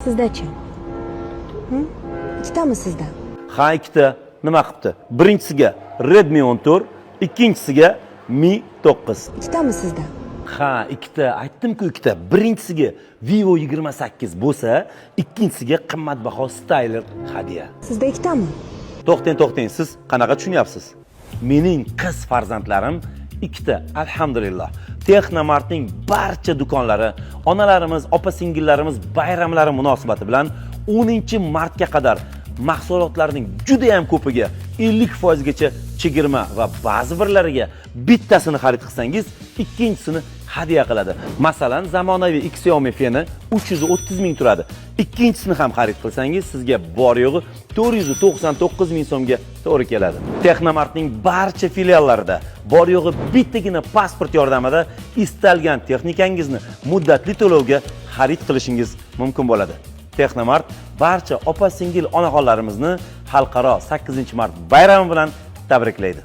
Sizdachi? Ikkitami sizda? Ha, ikkita. Nima qilibdi? Birinchisiga Redmi 14, ikkinchisiga Mi 9. Ikkitami sizda? Ha, ikkita. Aytdim-ku, ikkita. Birinchisiga Vivo 28 bo'lsa, ikkinchisiga qimmatbaho styler hadya. Sizda ikkitami? To'xtang, to'xtang, siz qanaqa tushunyapsiz? Mening qiz farzandlarim ikkita, alhamdulillah. Texnomartning barcha do'konlari onalarimiz, opa singillarimiz bayramlari munosabati bilan 10 martga qadar mahsulotlarning juda ham ko'piga 50% gacha chegirma va ba'zi birlariga bittasini xarid qilsangiz, ikkinchisini hadya qiladi. Masalan, zamonaviy Xiaomi feni 330 ming turadi. Ikkinchisini ham xarid qilsangiz, sizga bor yo'g'i 499 ming so'mga to'g'ri keladi. Texnomartning barcha filiallarida bor yo'g'i bittagina pasport yordamida istalgan texnikangizni muddatli to'lovga xarid qilishingiz mumkin bo'ladi. Texnomart barcha opa singil onaxonlarimizni xalqaro 8 mart bayrami bilan tabriklaydi.